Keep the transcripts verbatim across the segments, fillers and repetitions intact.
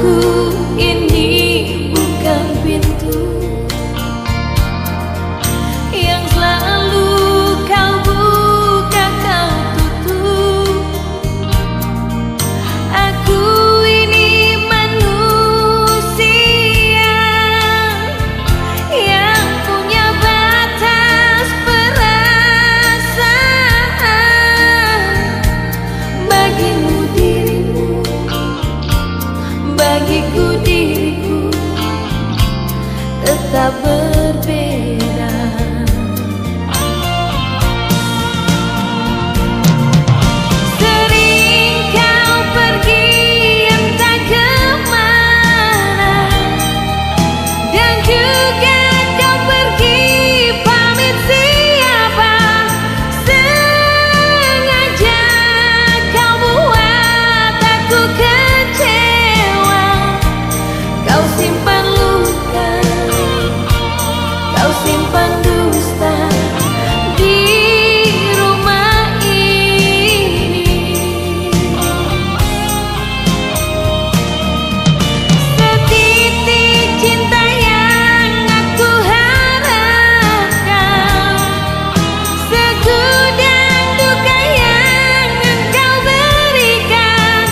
Ku ini bukan pintu yang selalu kau buka, kau tutup. Aku ini manusia yang punya batas perasaan. Bagimu dirimu, bagiku diriku tetap berbeda. Sering kau pergi entah kemana, dan juga kau pergi pamit siapa. Sengaja kau buat aku kecewa. Kau simpan luka, kau simpan dusta di rumah ini. Setitik cinta yang aku harapkan, segudang duka yang engkau berikan.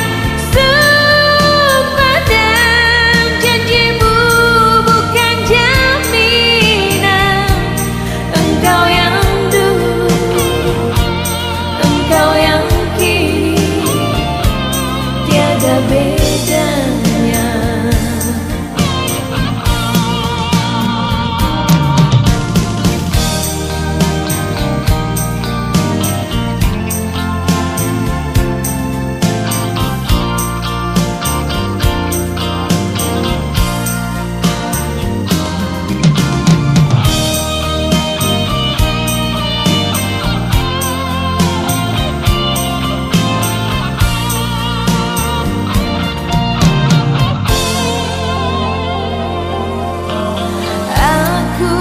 Sumpah dan janjimu bukan jaminan. Engkau yang dulu, engkau yang kini, tiada bedanya. Aku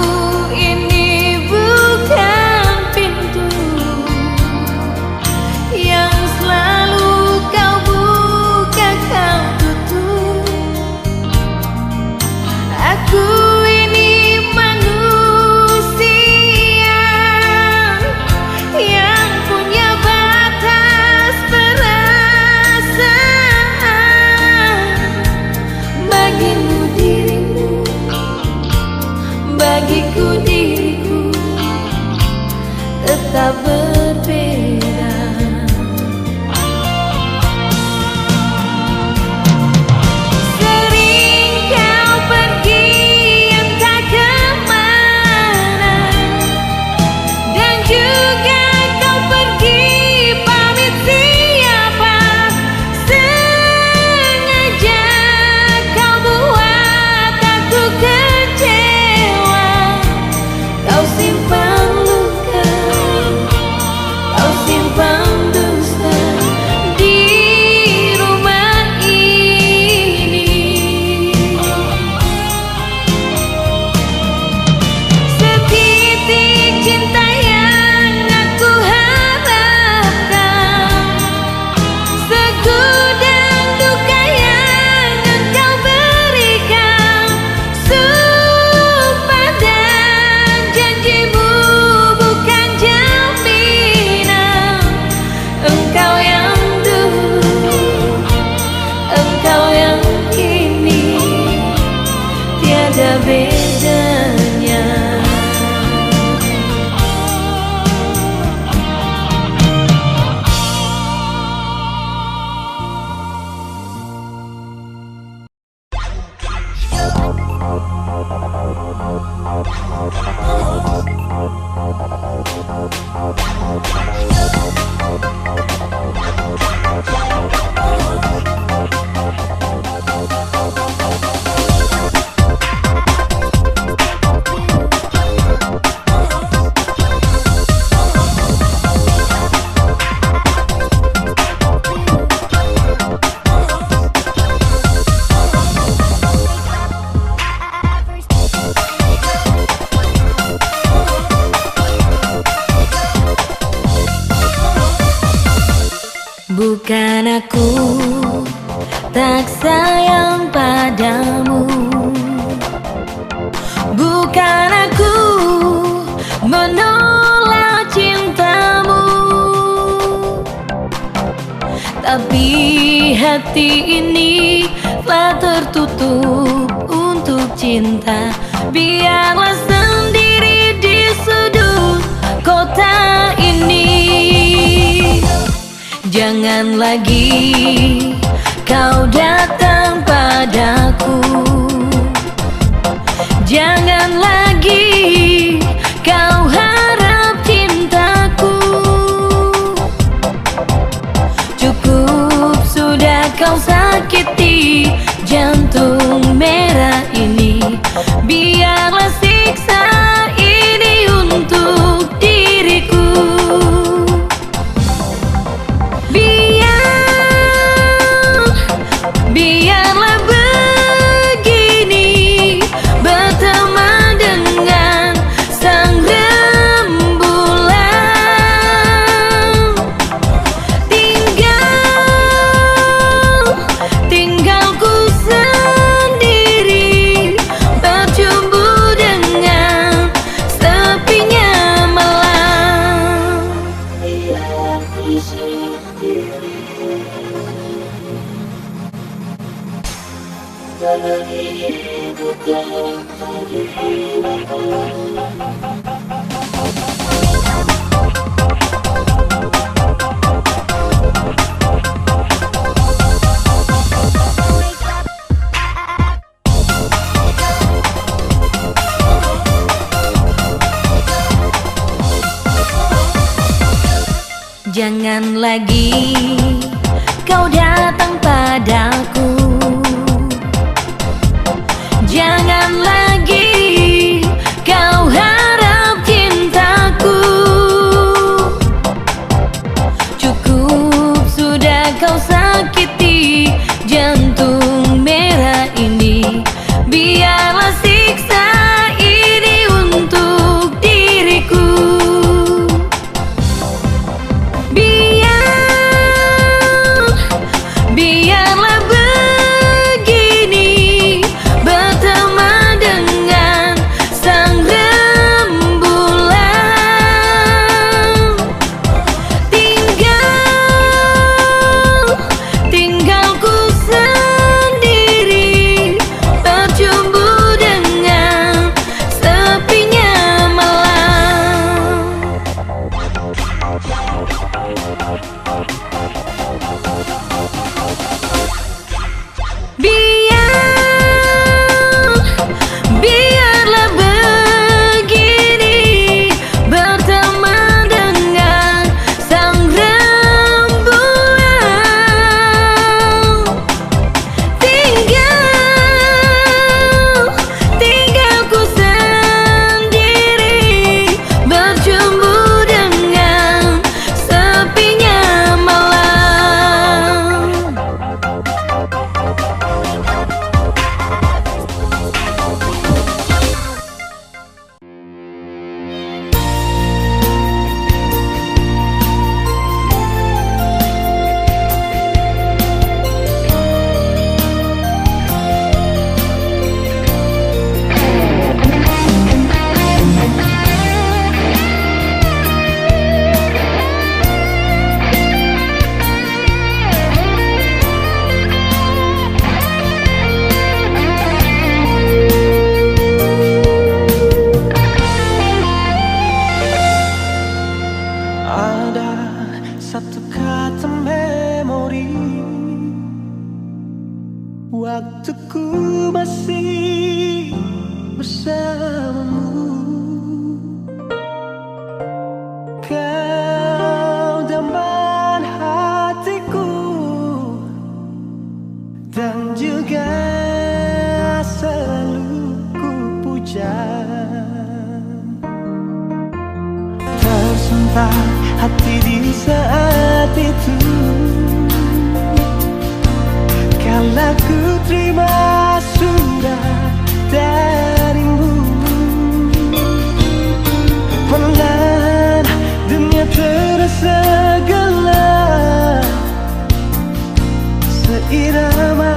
ini bukan pintu yang selalu kau buka, kau tutup. Aku ini manusia yang punya batas perasaan. Bagimu dirimu, bagiku diriku tetap berbeda. Sering kau pergi entah kemana, dan juga kau pergi pamit siapa. Sengaja kau buat aku kecewa. Kau simpan luka, kau simpan dusta di rumah ini. Setitik cinta yang aku harapkan, segudang duka yang engkau berikan. Sumpah dan janjimu bukan jaminan. Engkau yang dulu, engkau yang kini, tiada bedanya. Bukan aku tak sayang padamu. Bukan aku menolak cintamu, tapi hati ini telah tertutup untuk cinta. Biarlah sendiri di sudut kota ini. Jangan lagi kau datang padaku. Jangan lagi kau harap cintaku. Cukup sudah kau sakiti jantung merah ini. Biarlah siksa ini untuk diriku. Biar, biarlah begini, berteman dengan sang rembulan. Tinggal, tinggal ku sendiri, bercumbu dengan sepinya malam. Jangan lagi kau datang padaku. Jangan lagi kau harap cintaku. Cukup sudah kau sakiti jantung merah ini. Biarlah siksa ini untuk diriku. Biar, biarlah begini, berteman dengan sang rembulan. Tinggal, tinggal ku sendiri, bercumbu dengan sepinya malam. Biar, biarlah begini, berteman dengan sang rembulan. Tinggal, tinggal ku sendiri, bercumbu dengan sepinya malam. Ada satu kata memori, waktuku masih bersamamu. Kau dambahan hatiku dan juga selalu ku puja. Tersentak hati di saat itu, kala ku terima surat darimu. Perlahan dunia terasa gelap, seirama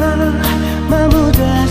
memudah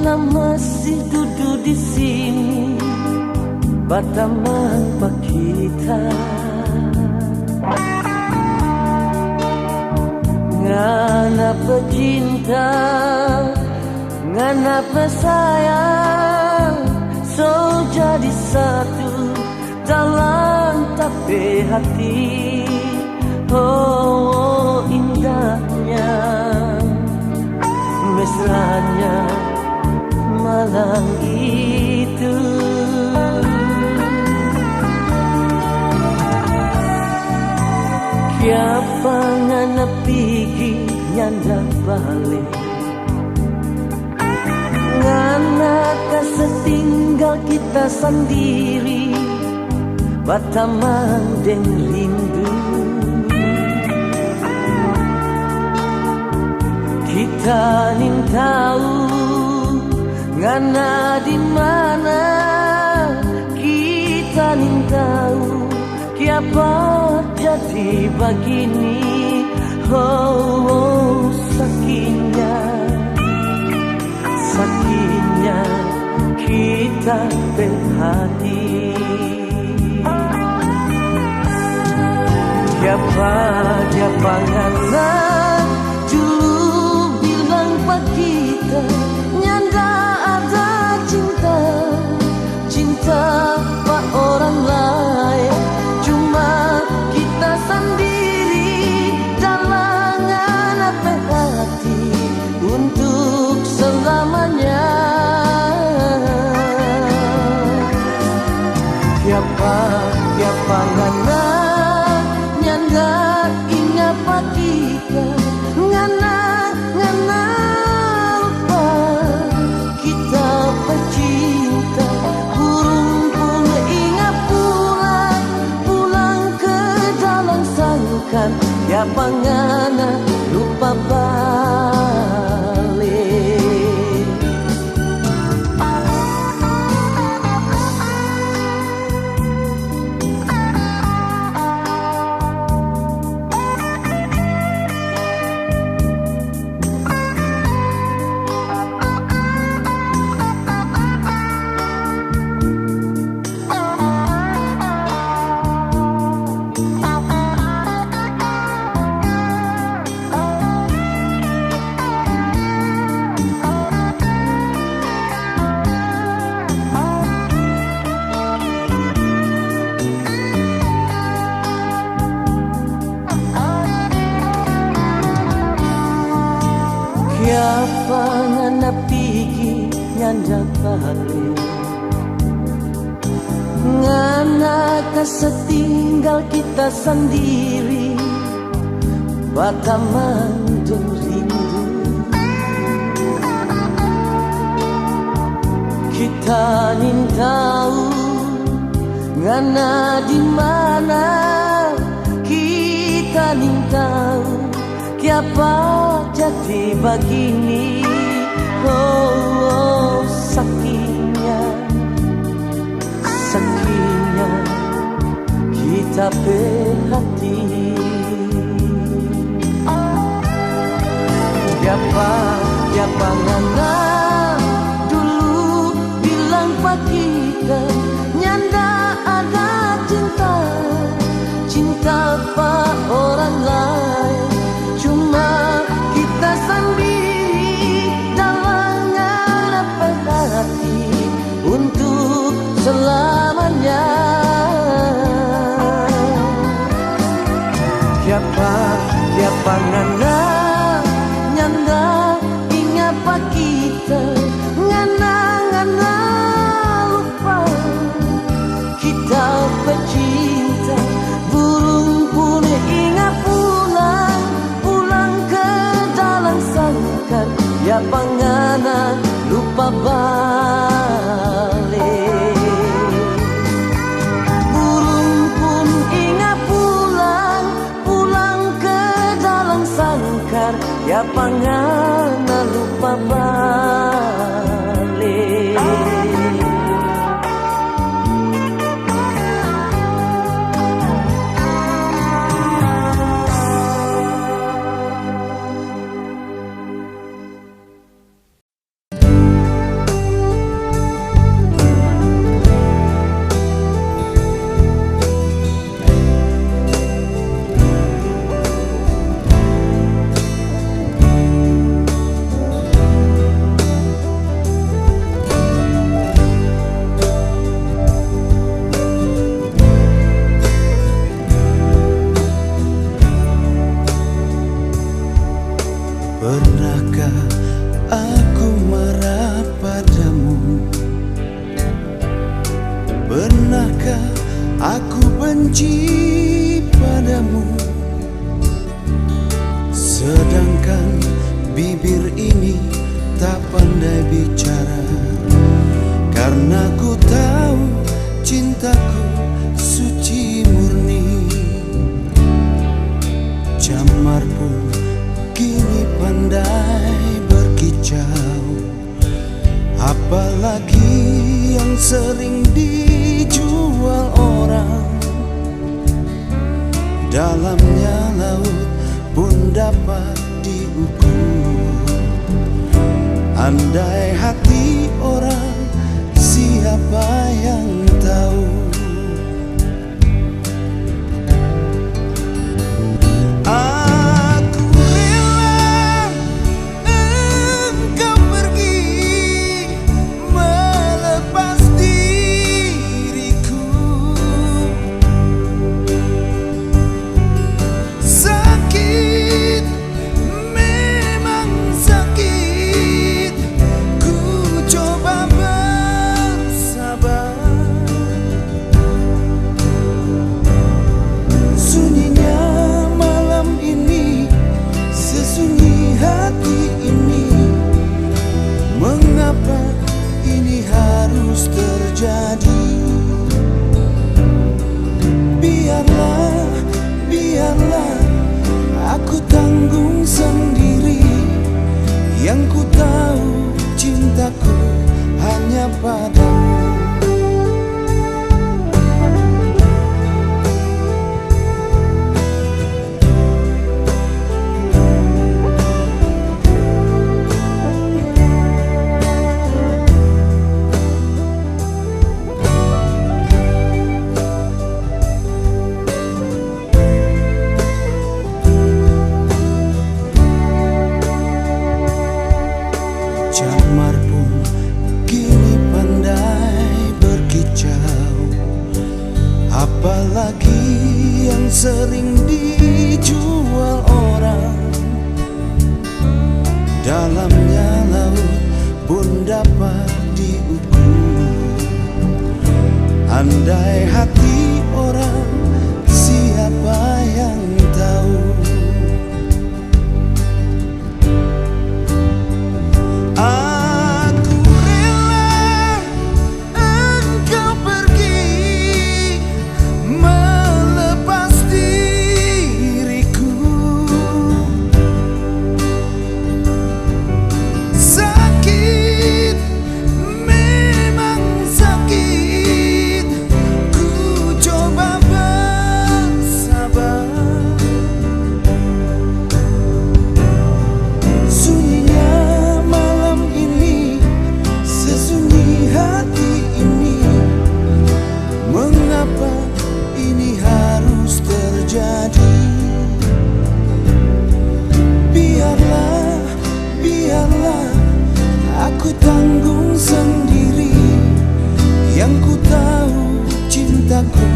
Ngana masih dudu di sini, batamang pa kita. Ngana pe cinta, ngana pe sayang, so jadi satu dalam ta pe hati. Oh, indahnya, mesranya malam itu. Kiapa ngana pigi nyanda bale? Ngana kase tinggal kita sandiri, batamang deng rindu. Kita nintau ngana di mana, kita nintau kiapa jadi bagini. Oh, oh, sakinya, sakinya kita pe hati. Kiapa, kiapa ngana dulu bilang pa kita nyanda ada cinta, cinta pa orang laeng, cuma kita sandiri dalam ngana pe hati untuk selamanya. Kiapa, kiapa ngana nyanda inga pa kita, ngana, ngana lupa kita pe cinta. Burung pun inga pulang, pulang ke dalam sangkar, kiapa ngana lupa bale. Kiapa ngana pigi nyanda bale? Ngana kase tinggal kita sandiri, batamang deng rindu. Kita nintau ngana di mana, kita nintau kiapa jadi bagini. Oh, oh, sakinya, sakinya kita pe hati. Kiapa, kiapa ngana dulu bilang pa kita nyanda ada cinta, cinta pa orang laeng, cuma kita sandiri dalam ngana pe hati untuk selamanya. Kiapa, kiapa ngana nyanda inga pa kita, ngana, ngana lupa kita pe cinta. Burung pun inga pulang, pulang ke dalam sangkar, kiapa ngana lupa bale. Burung pun inga pulang, pulang ke dalam sangkar, kiapa ngana lupa bale. Pernahkah aku marah padamu? Pernahkah aku benci padamu? Sedangkan bibir ini tak pandai bicara, karna ku tahu cintaku suci murni. Camar pun kini pandai berkicau, apalagi yang sering dijual orang. Dalamnya laut pun dapat diukur. Andai hati orang, siapa yang tahu? Aku rela engkau pergi melepas diriku. Sakit, memang sakit, ku coba bersabar. Sunyinya malam ini, sesunyi hati ini, mengapa ini harus terjadi? Biarlah, biarlah aku tanggung sendiri. Yang ku tahu, cintaku hanya padamu. Camar pun kini pandai berkicau, apalagi yang sering dijual orang. Dalamnya laut pun dapat diukur. Andai hati orang, siapa yang tahu? Aku rela engkau pergi melepas diriku. Sakit, memang sakit, ku coba bersabar. Sunyinya malam ini, sesunyi hati ini, mengapa ini harus terjadi? Biarlah, biarlah aku tanggung sendiri. Yang ku tahu, cintaku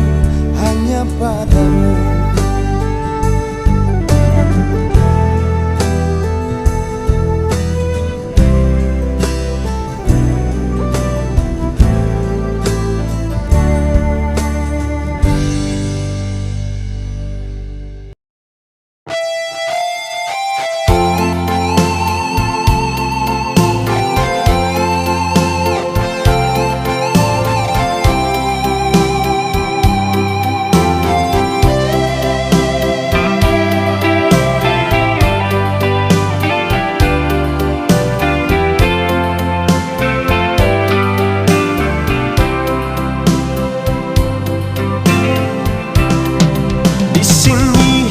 hanya padamu. Di sini,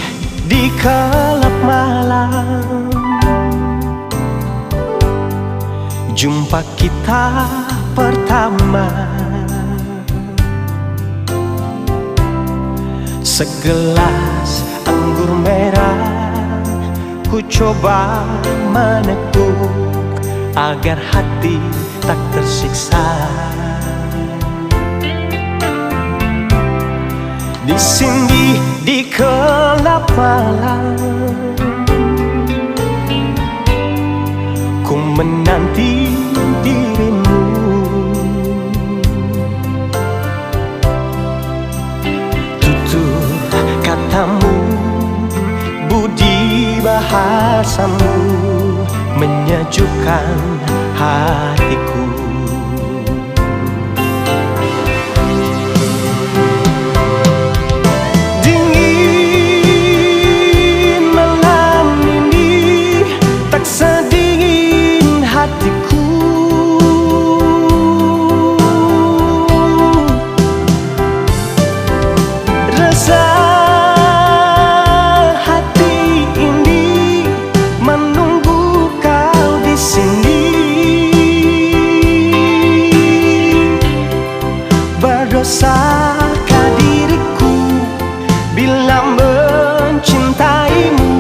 di kalap malam, jumpa kita pertama. Segelas anggur merah ku coba meneguk agar hati tak tersiksa. Di sini, di gelap malam, menanti dirimu. Tutur katamu, budi bahasamu menyejukkan hatiku. Dingin malam ini tak sedingin hatiku. Rasa hati ini menunggu kau di sini. Berdosakah diriku bila mencintaimu,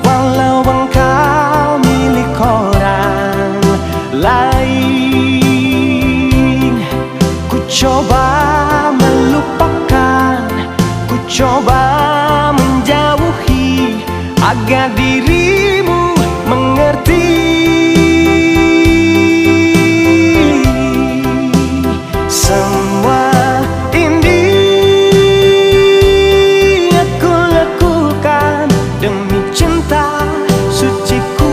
walau engkau milik orang lain? Ku coba melupakan, ku coba menjauhi, agar dirimu mengerti. Semua ini aku lakukan demi cinta suciku.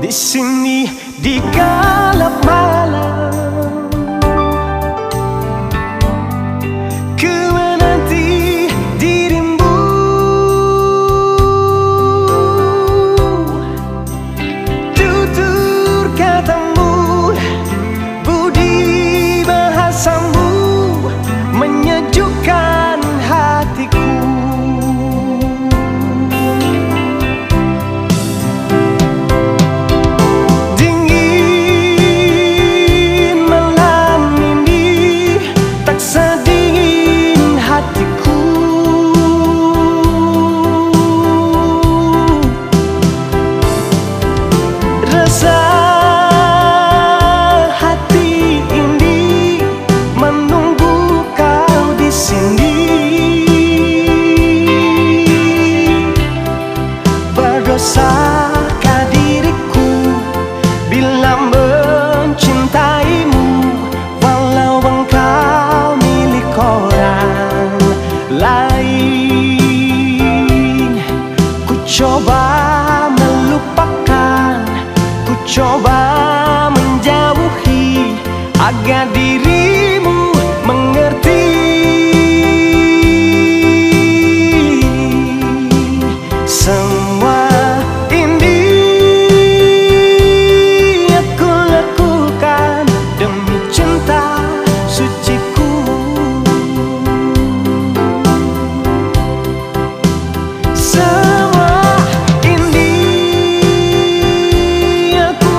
Di sini di gelap malam, ku menanti dirimu. Tutur katamu, budi bahasamu menyejukkan hatiku. Dingin malam ini tak sedingin hatiku. Rasa hati ini menunggu kau di sini. Berdosakah diriku bila mencintaimu, walau engkau milik orang lain? Ku coba melupakan, ku coba menjauhi, agar dirimu mengerti. Semua ini aku lakukan demi cinta suciku. Semua ini aku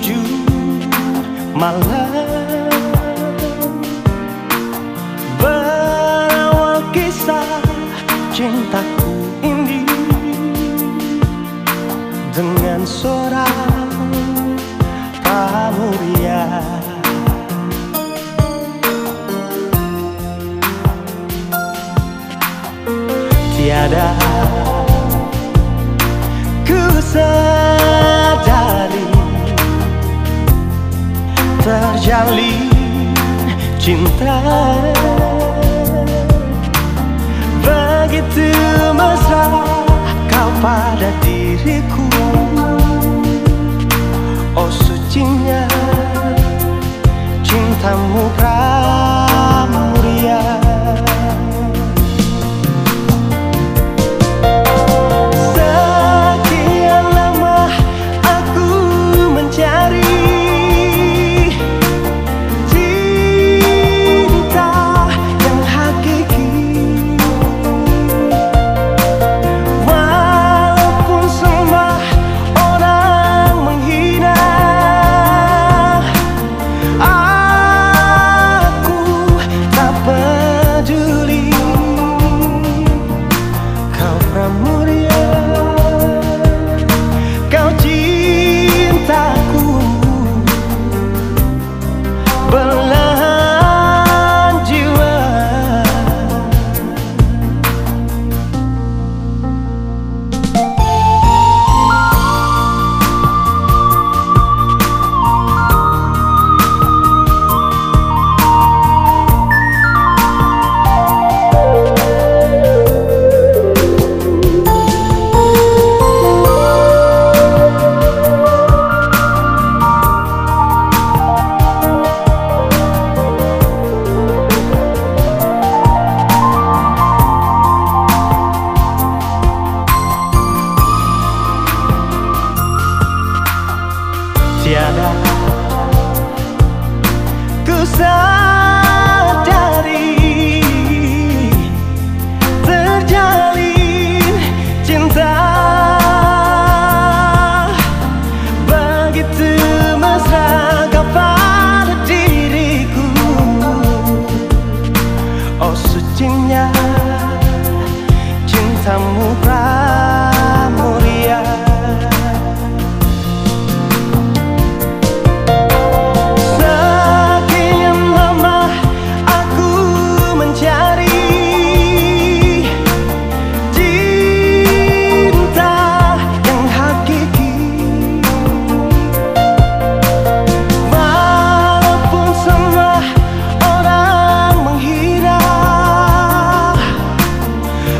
Tujuh malam berawal kisah cintaku ini dengan seorang pramuria. Tiada ku sadari terjalin cinta begitu mesra kau pada diriku. Oh, sucinya cintamu pramuria. Sekian lama aku mencari cinta yang hakiki. Walaupun semua orang menghina, aku tak peduli. Kau pramuria, kau cintaku, belahan jiwa. Tiada ku sadari terjalin cinta begitu mesra kau pada diriku. Oh, sucinya cintamu pramuria. Sekian lama aku mencari cinta yang hakiki. Walaupun semua orang menghina,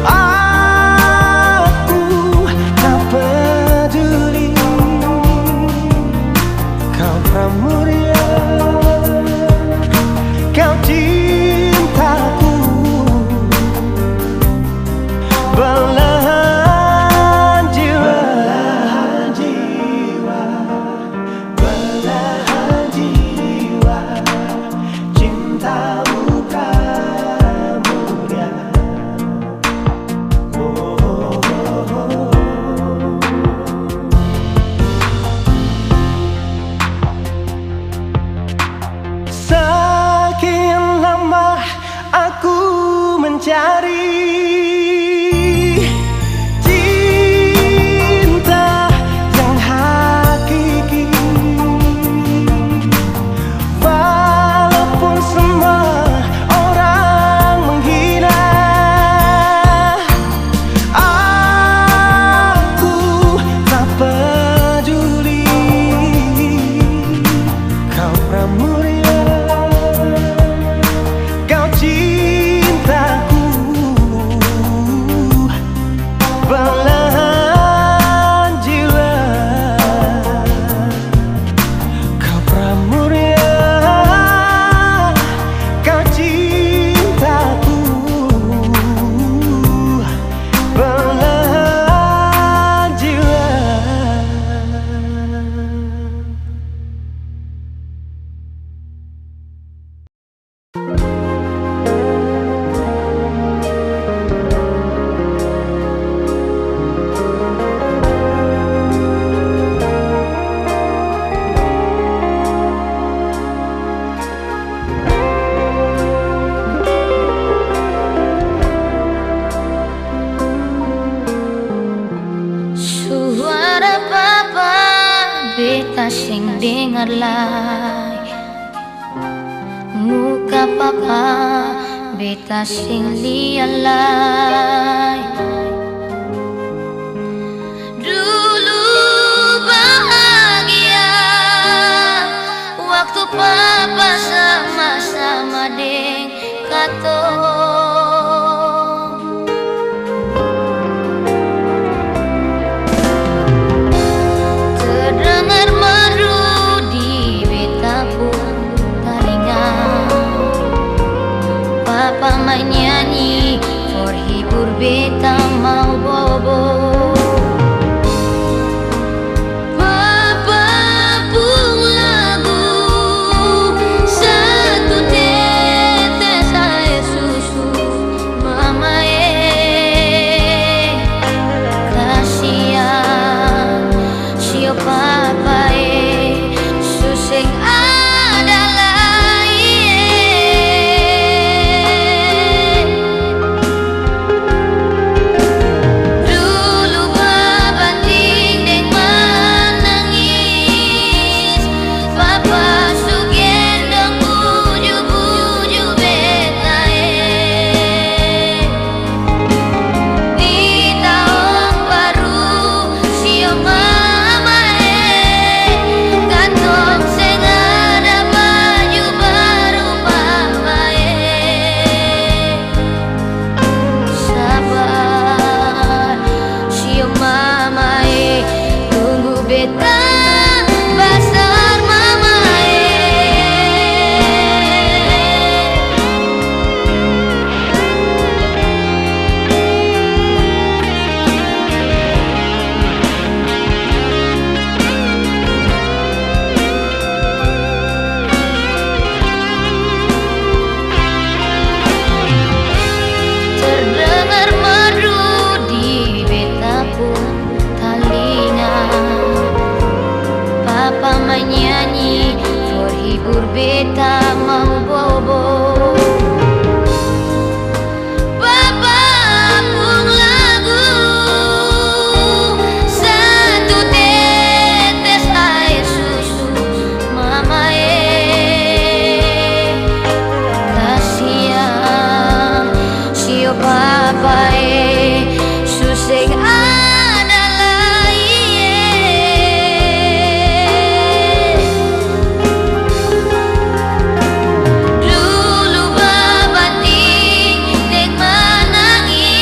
aku tak peduli. Kau pramuria, kau cintaku, belahan jiwa, belahan jiwa, belahan jiwa, cintamu pramuria. lai. Muka papa beta seng lia lai. Dulu bahagia waktu papa sama-sama deng katong. Terdengar merdu di beta pung talinga. Papa manyanyi for hibur beta mau bobo. Papa pung lagu, satu tetes ae susu, mama e. Kasiang, sio papa e, su seng ada lai e. Dulu babanding deng manangis, papa su gendong buju-buju beta e. Di taong baru, sio mama e, katong seng ada baju baru papa e. Sabar, sio mama e, tunggu beta basar mama e. Terdengar merdu di beta pung talinga. Papa manyanyi for hibur beta mau bobo. Papa pung lagu, satu tetes ae susu, mama e. Kasiang, sio papa e, su seng ada lai e. Dulu babanding deng manangis,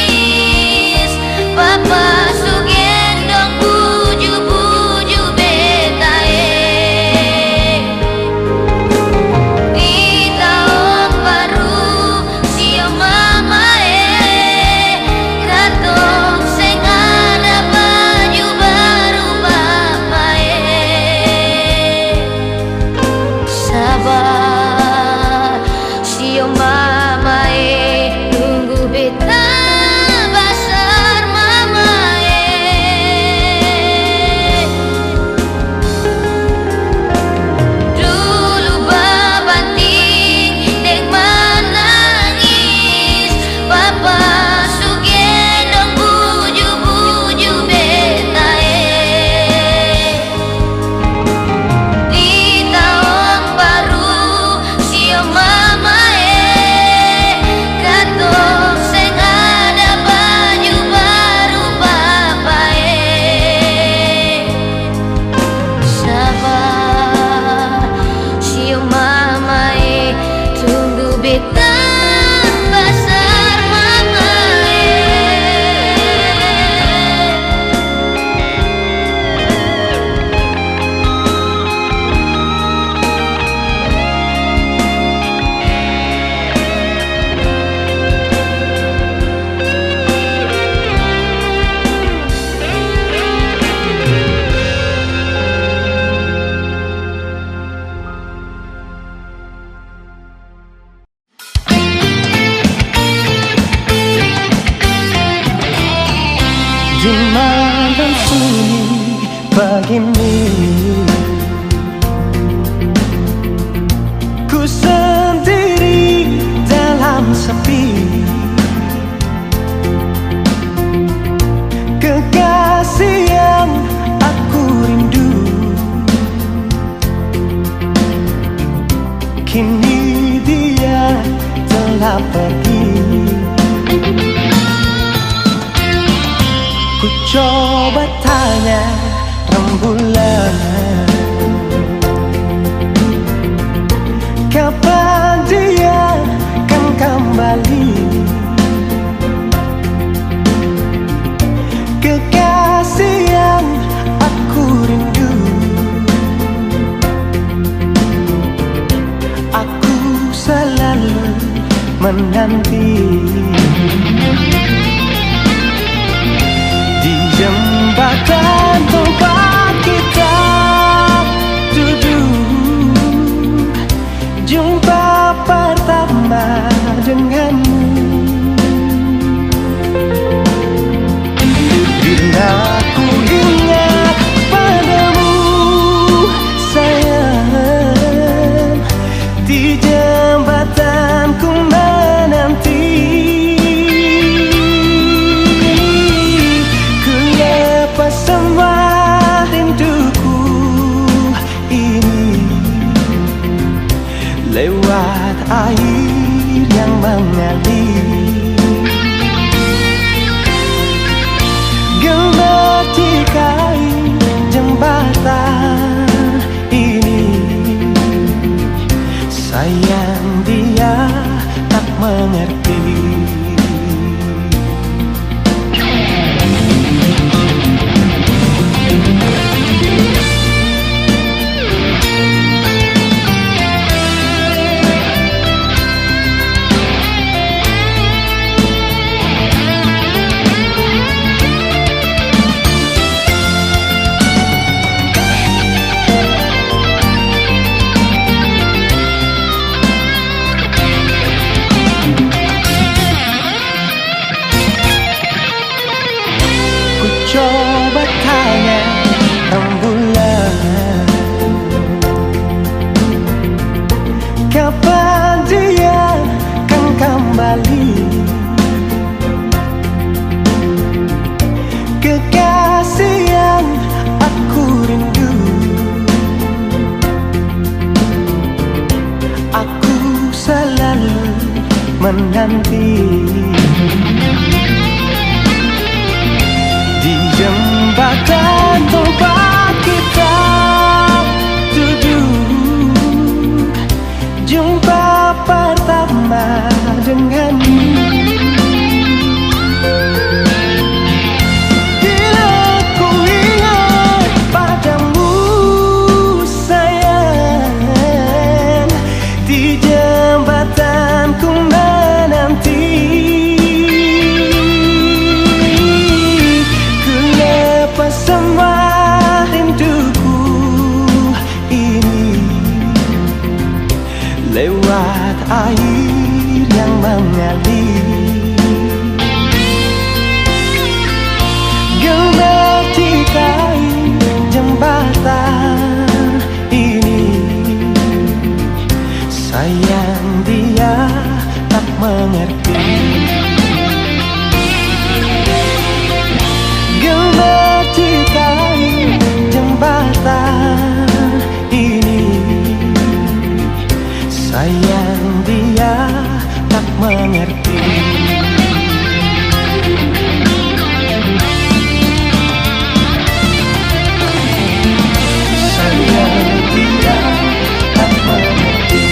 papa su gendong buju-buju beta e. Di taong baru, sio mama e, katong seng ada baju baru papa e. Sabar, sio mama e, tunggu beta basar mama e. Dulu babanding deng manangis, papa su gendong buju-buju beta e. Di taong baru, sio mama e, katong seng ada baju baru papa e. Sabar, sio mama e, tunggu beta basar mama e. Di malam sunyi begini, ku sendiri dalam sepi. Kekasih yang aku rindu, Kini dia telah pergi. Ku coba tanya rembulan, kapan dia kan kembali? Kekasih yang aku rindu, aku selalu menanti. Di jembatan tempat kita duduk, jumpa pertama denganmu. Bila ku ingat padamu, sayang, di jembatan ku menanti. Ku lepas semua rinduku ini lewat air yang mengalir. Gemercik air jembatan ini, sayang, dia tak mengerti. Ku coba tanya rembulan, kapan dia kan kembali? Kekasih yang aku rindu, aku selalu menanti. Di jembatan tempat kita duduk, jumpa pertama denganmu. Bila ku ingat padamu, sayang, di jembatan ku menanti. Ku lepas semua rinduku ini lewat air yang mengalir. Gemercik air jembatan ini, sayang, dia tak mengerti. Gemercik air jembatan ini, sayang, dia tak mengerti. Sayang, dia tak mengerti.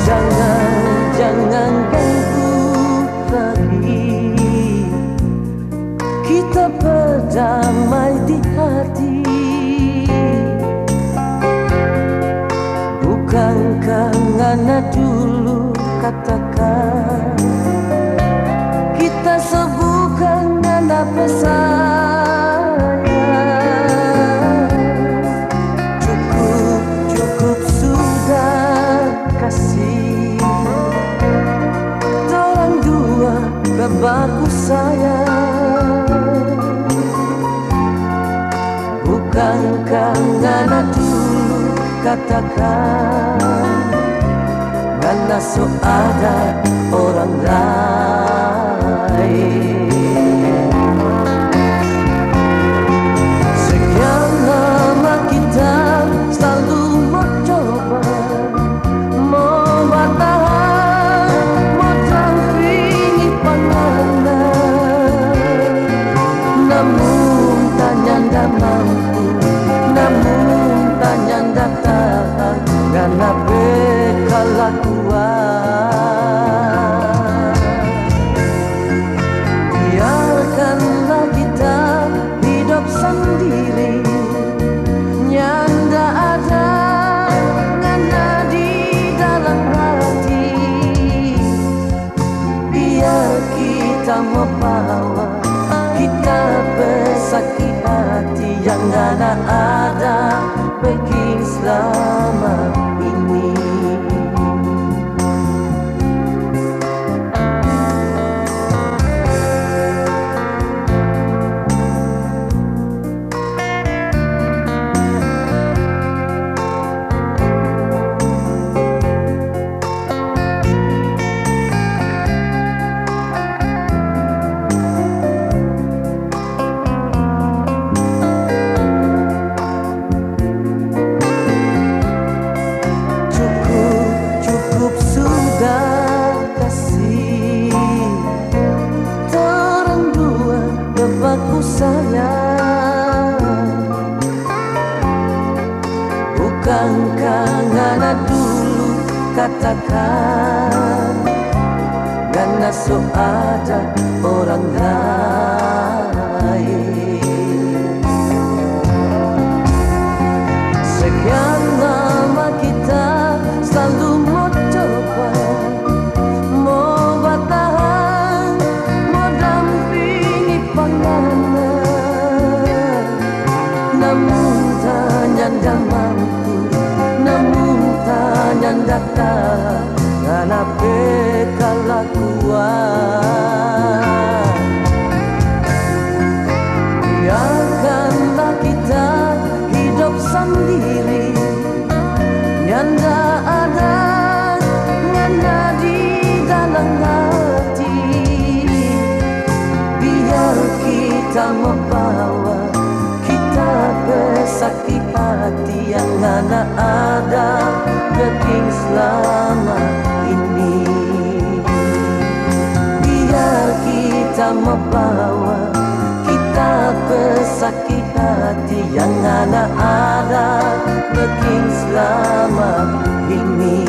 Jangan, jangan ganggu lagi kita berdamai di hati. Bukankah ngana dulu katakan kita so bukan ngana pe sayang? Cukup, cukup sudah kasih torang dua baku sayang. Bukankah ngana dulu katakan ngana so ada orang lain? Sekian lama kita slalu mo coba, mo batahan, mo dampingi pa ngana. Namun tanyanda mampu, namun tanyanda tahan, ngana pe kalakuan. Biarkanlah kita hidop sandiri, nyanda ada ngana di dalam hati. Biar kita mo bawa kita pe saki hati yang ngana ada beking slama ini. Cukup, cukup sudah kasih torang dua baku sayang. Bukankah ngana dulu katakan ngana so ada orang lain? Sekian lama kita slalu mo coba, mo batahan, mo dampingi pa ngana. Namun tanyanda mampu, namun tanyanda tahan ngana pe kalakuan. Biarkanlah kita hidop sandiri, nyanda ada ngana di dalam hati. Biar kita mo bawa kita pe saki hati yang ngana ada beking slama ini. Biar kita mo bawa kita pe saki hati yang ngana ada beking slama ini.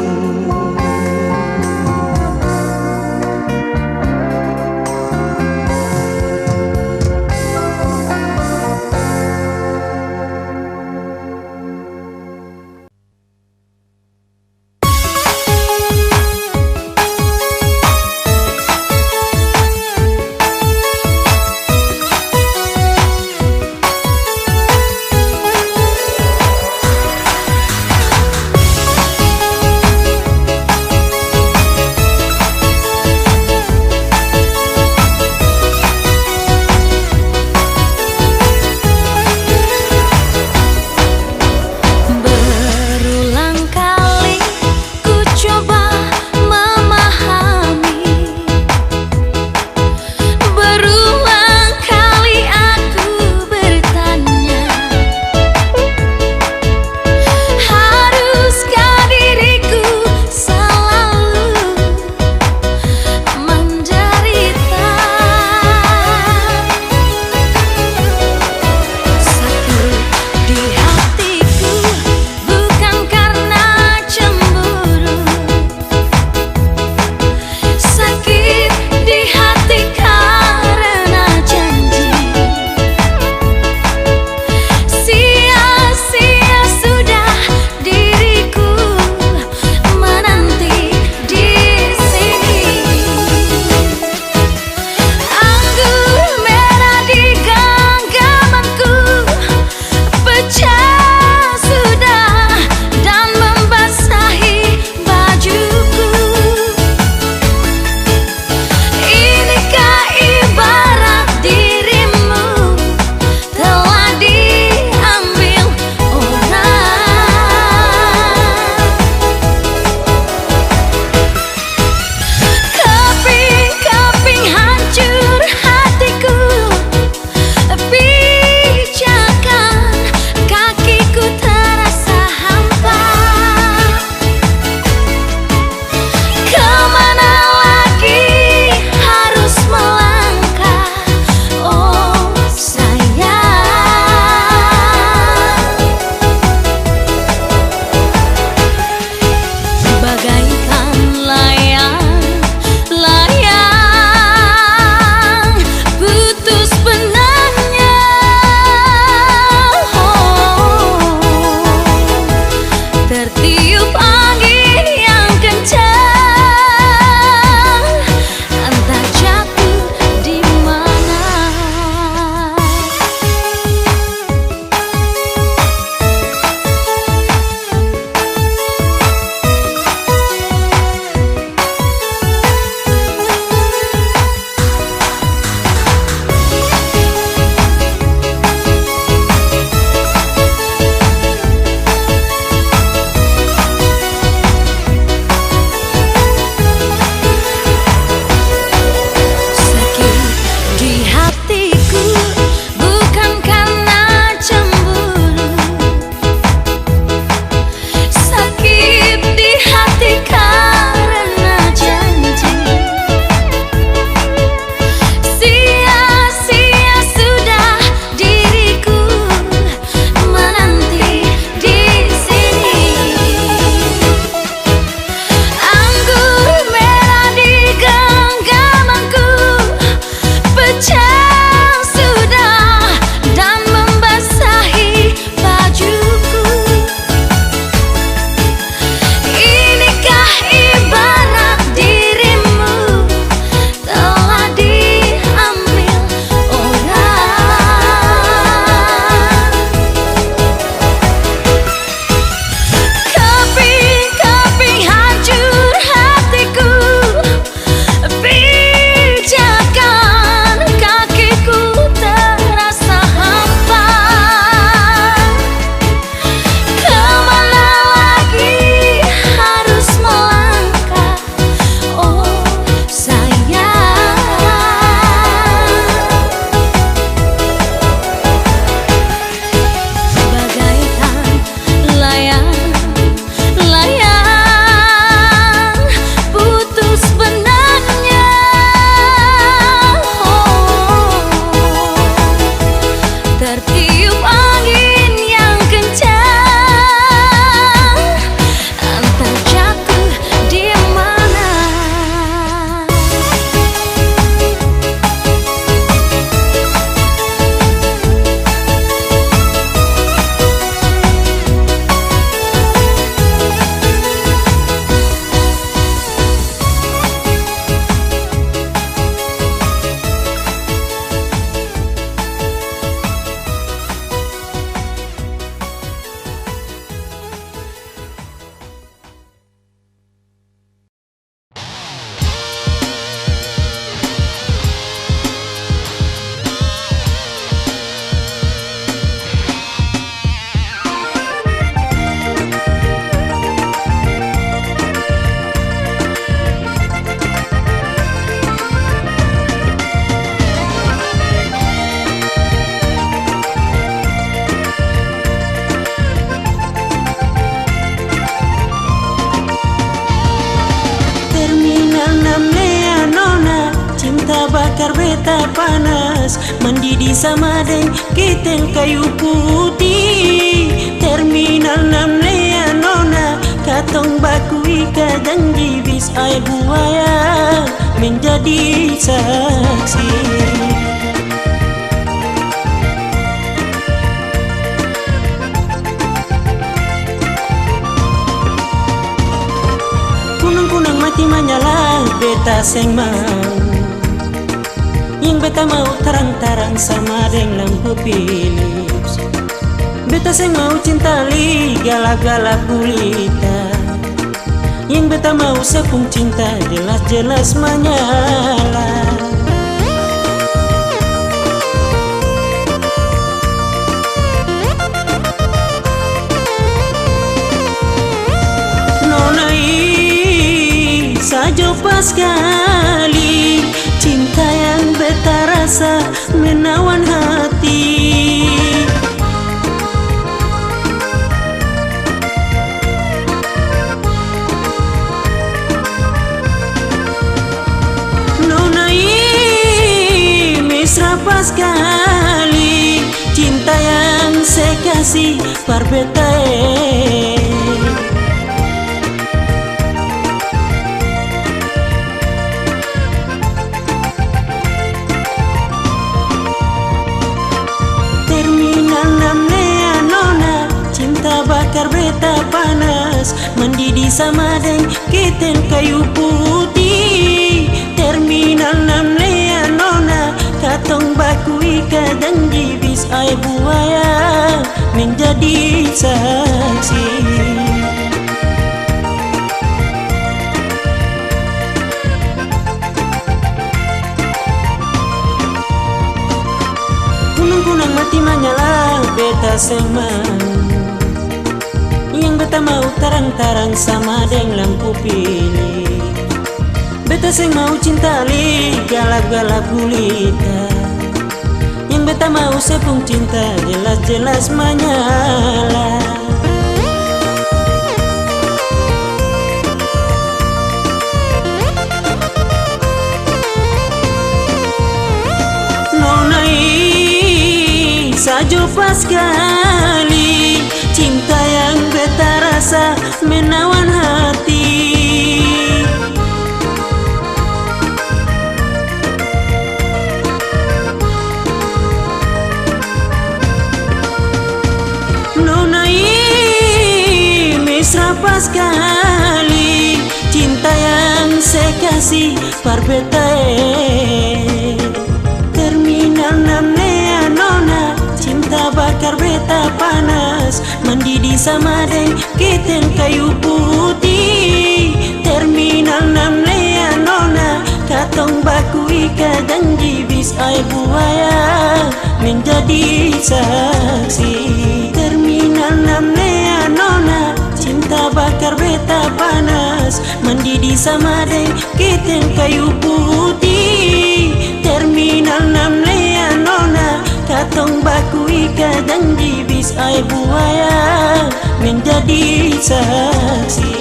Tapanas, mandidi sama deng keten kayu putih. Terminal enam lea nona, katong baku ika janji bis aer buaya menjadi saksi. Kunang-kunang mati manyala, beta seng mau. Yang beta mau tarang-tarang sama deng lampu Philips. Beta seng mau cinta li galap-galap gulita. Yang beta mau sepung cinta jelas-jelas manyala. Nona ih, sajo paskali, cinta yang beta rasa menawan hati. Nona ih, mesra paskali, cinta yang se kasi par beta e. Terminal enam lea nona, cinta bakar beta panas, mandidi sama deng keten kayu putih. Terminal enam lea nona, katong baku ika janji bis aer buaya menjadi saksi. Kunang-kunang mati manyala, beta seng mau. Yang beta mau tarang-tarang sama deng lampu Philips. Beta seng mau cinta li galap-galap gulita. Yang beta mau sepung cinta jelas-jelas manyala. Nona ih, sajo paskali, cinta yang beta rasa menawan hati. Nona ih, mesra paskali, cinta yang se kasi par beta e. Terminal enam lea nona, cinta bakar beta panas, mandidi sama deng keten kayu putih. Terminal enam lea nona, katong baku ika janji bis aer buaya menjadi saksi. Terminal enam lea nona, cinta bakar beta panas, mandidi sama deng keten kayu putih. Terminal enam lea nona, katong baku ika janji bis aer buaya menjadi saksi.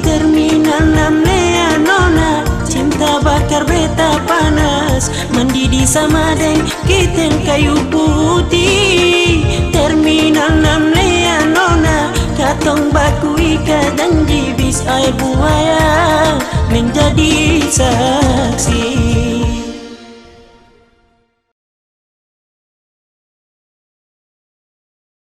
Terminal enam lea nona, cinta bakar beta panas, mandidi sama deng keten kayu putih. Terminal enam lea nona, katong baku ika janji bis aer buaya menjadi saksi.